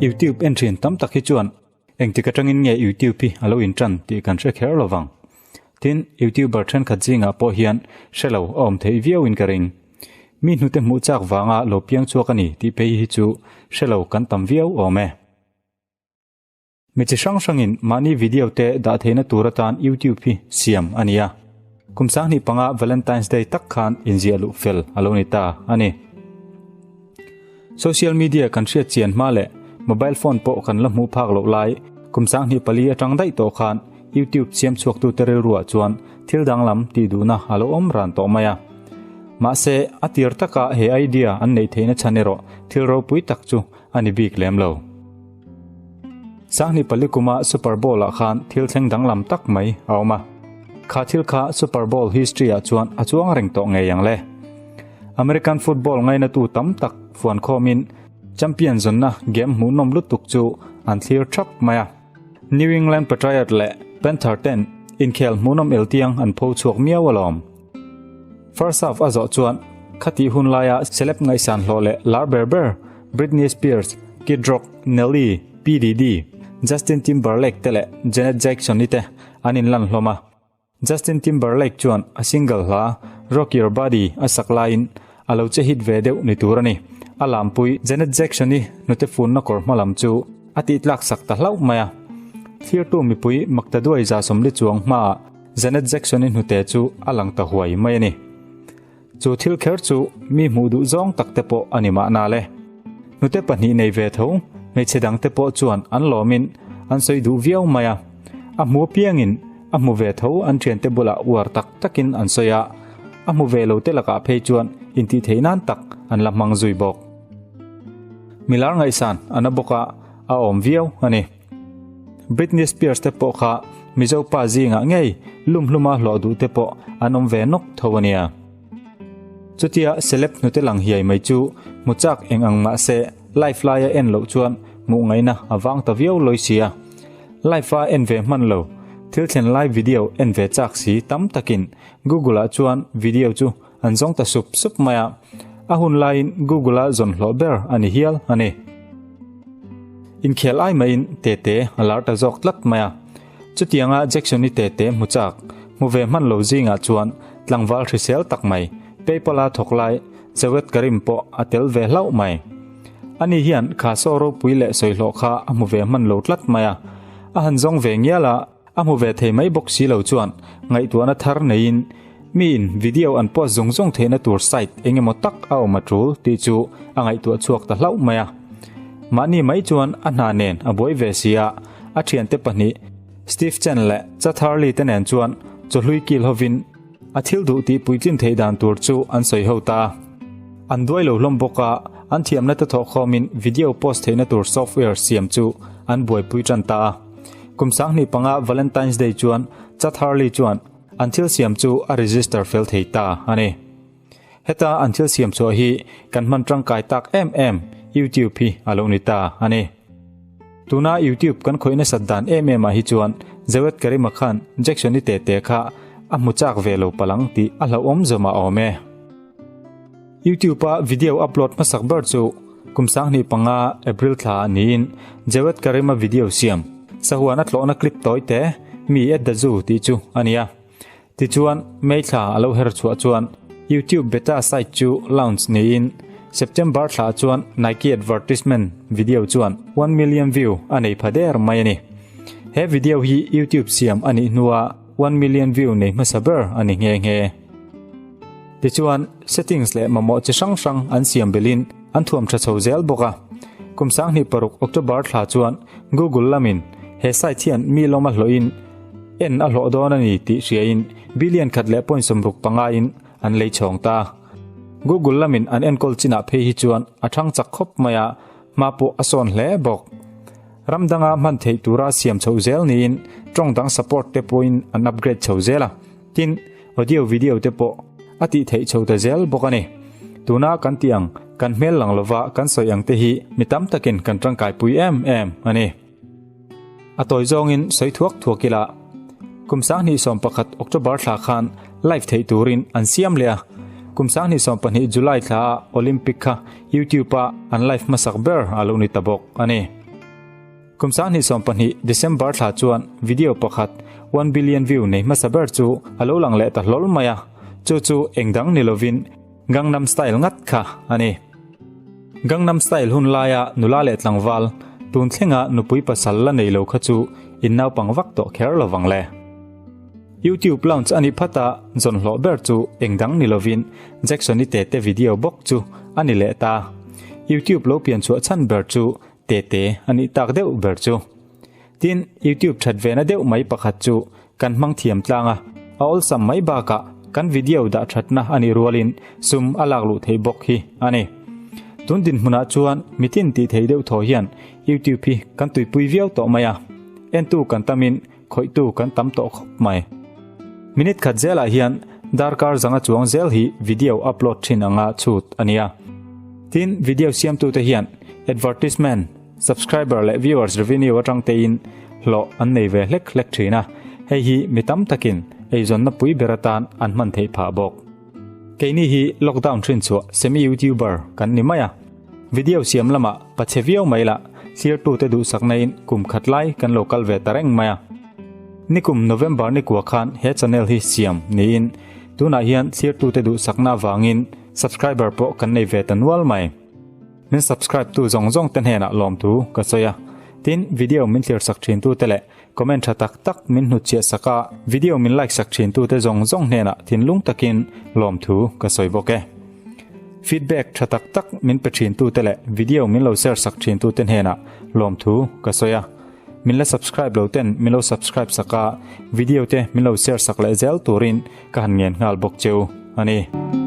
YouTube en thin tam tak hi chuan engtik atangin nge YouTube hi a lo intan tih kan hre kher lo vang. Tin, YouTuber thenkhat zingah pawh hian hre lo a awm theih viauin ka ring. Mi hnute hmuh chak vanga lo piang chhuak a ni tih phei hi chu hre lo kan tam viau awm e. Mi chi hrang hrangin mahni video te dah theihna tur atan YouTube hi siam a ni a. Kum 25 Valentine's Day tak khan inziah luh fel a lo ni ta a ni. Social media kan hriat chian hma leh mobile phone pawh kan la hmuh phak loh lai kum 24 atang daih tawh khan YouTube siam chhuaktute rilruah chuan thil danglam tih duhna a lo awm ran tawh mai a. Mahse, a tir taka he idea an neih theihna chhan erawh thil ropui tak chu a ni bik lem lo. 2004 kuma Super Bowl ah khan thil thleng danglam tak mai a awm a. Kha thil kha Super Bowl history ah chuan a chuang reng tawh ngei ang le. American football ngainatu tam tak fuan khawmin champion zawnna game hmuhnawm lutuk chu an thlir thap mai a. New England Patriot leh Panther ten inkhel hmuhnawm eltiang an pho chhuak miau alawm. First half a zawh chuan khatih hun laia celeb ngaihsan hlawh leh lar ber ber Britney Spears, Kid Rock, Nelly, P Diddy, Justin Timberlake te leh Janet Jackson-i te an inlan hlawm a. Justin Timberlake chuan a single hla Rock Your Body a sak laiin a lo che hit ve deuh ni tur a ni. A lampui Janet Jackson-i hnute funna kawr hma lam chu a tihtlak sak ta hlauh mai a. Thirtu mipui maktaduai 140 chuang hmaah Janet Jackson-i hnute chu a lang ta huai mai a ni. Chu thil kher chu mi hmuh duh zawng tak te pawh a ni mahna le. Hnute pahnih nei ve tho, hmeichhe dang te pawh chuan an lawmin an sawi duh viau mai a. A hmu apiangin a hmu ve tho an thiante bulah uar tak takin an sawi a, a hmu ve lo te lakah phei chuan intihtheih nan tak an la hmang zui bawk. Milar ngaihsan a na bawk a, a awm viau a ni. Britney Spears te pawh kha Mizo pa zingah ngei lumhluma hlawh duh te pawh an awm ve nawk tho a nia. Chutia celeb hnute lang hiai mai chu hmu chak eng ang mah se live laia en loh chuan hmuh ngaihna a vang ta viau lawi sia. Live a en ve hman lo, thil thlen lai video en ve chak si tam takin Google ah chuan video chu an zawng ta sup sup mai a, a hun laiin Google a zawn hlawh ber a ni hial a ni. Inkhel ai maiin Tete a lar ta zawk tlat mai a, chutianga Jackson-i Tete hmu chak, hmu ve hman lo zingah chuan tlangval hrisel tak mai, PayPal-a thawk lai Jawed Karim pawh a tel ve hlauh mai. Ani hian kha saw ropui leh sawihlawh kha a hmu ve hman lo tlat mai a, a han zawng ve ngial a, A hmu ve thei mai bawk si lo chuan ngaihtuahna thar neiin miin video an post zung zung theihna tur site eng emaw tak a awm a tul tih chu a ngaihtuah chhuak ta hlauh mai a. Mahni mai chuan a hna nen a buai ve si a, a thiante pahnih Steve Chen leh Chad Hurley te nen chuan chawhlui kil hovin a thil duh tih puitlin theih dan tur chu an sawi ho ta. An duai lo hlawm bawk a, an thiamna te thawhkhawmin video post theihna tur software siam chu an buaipui tan ta a. Kum 2005 Valentine's Day chuan Chad Hurley chuan an thil siam chu a register fel thei ta a ni. Heta an thil siam chhuah hi kan hman tangkai tak em em YouTube hi a lo ni ta a ni. Tuna YouTube kan khawih nasat dan em em ah hi chuan Jawed Karima khan Jackson-i te te kha a hmu chak ve lo palang tih a hlauhawm zawm a awm e. YouTube-a video upload hmasak ber chu kum 2005 April thla ah niin Jawed Karim-a video siam sahuan a tlawhna clip tawi te Mi at the Zoo tih chu a ni a. Tichuan, May thla a lo her chhuah chuan YouTube beta site chu launch niin September thla ah chuan Nike advertisement video chuan 1 million view a nei pha der mai a ni. He video hi YouTube siam a nih hnua 1 million view nei hmasa ber a ni nghe nghe. Tichuan, settings leh mamawh chi hrang hrang an siam belhin an thuam tha chho zel bawk a. Kum 2006 October thla chuan Google lamin he site hian mi lawm a hlawhin en a hlawh dawn a ni tih hriain billion 1.65 in an lei chhawng ta. Google lamin an enkawl chinah phei hi chuan a thang chak khawp mai a, hma pawh a sawn hle bawk. Ram danga hman theih tura siam chhoh zel niin tawng dang support te pawhin an upgrade chho zel a. Tin, audio video te pawh a tih theih chho ta zel bawk a ni. Tuna kan tih ang, kan hmel lang lova kan sawi ang te hi mi tam takin kan tangkaipui em em a ni. A tawi zawngin sawi thuak thuak ila, kum 2011 October thla khan live theih turin an siam leh a, kum 2020 July thla ah Olympic kha YouTube-a an live hmasak ber a lo ni ta bawk a ni. Kum 2020 December thla chuan video pakhat 1 billion view nei hmasa ber chu a lo lang leh ta hlawl mai a, chu chu eng dang ni lovin Gangnam Style ngat kha a ni. Gangnam Style hun laia nula leh tlangval tun thlenga nupui pasal la nei lo kha chu in naupang vak tawh kher lovang le. YouTube launch a nih phat a, zawn hlawh ber chu eng dang ni lovin Jackson-i tete video bawk chu a ni leh ta. YouTube lo pian chhuah chhan ber chu tete a nih tak deuh ber chu. Tin, YouTube that vena deuh mai pakhat chu kan hmang thiam tlang a, a awlsam mai bakah kan video dah thatna a nih rualin sum a lak luh theih bawk hi a ni. Tun dinhmunah chuan mitin tih theih deuh thaw hian YouTube hi kan tuipui viau tawh mai a, entu kan tamin khawihtu kan tam tawh khawp mai. Minute khat zelah hian darkar zanga chuang zel hi video upload thin anga chhut a nia. Tin, video siamtute hian advertisement, subscriber leh viewers revenue atang tein hlawh an nei ve hlek hlek thin a, hei hi mi tam takin eizawnna pui ber atan an hman theih phah bawk. Keini hi lockdown hrin chhuah semi-youtuber kan ni mai a, video siam lamah pachhe viau mai lah thlirtute duhsakna in kum khat lai kan lo kal ve ta reng mai a. Nikum November nikua khan he channel hi siam niin tunah hian thlirtute duhsakna avangin subscriber pawh kan nei ve ta nual mai. Min subscribe tu zawng zawng te hnenah lawmthu ka sawi a, tin video min thlir sak thin tute leh comment tha tak tak min hnutchhiah sak a, video min like sak thin tute zawng zawng hnenah thinlung takin lawmthu ka sawi bawk e. Feedback tha tak tak min pe thin tute leh video min lo share sak thin tute hnenah lawmthu ka sawi a, min la subscribe lo ten min lo subscribe sak a, video te min lo share sak leh zel turin ka han ngen nghal bawk cheu a ni.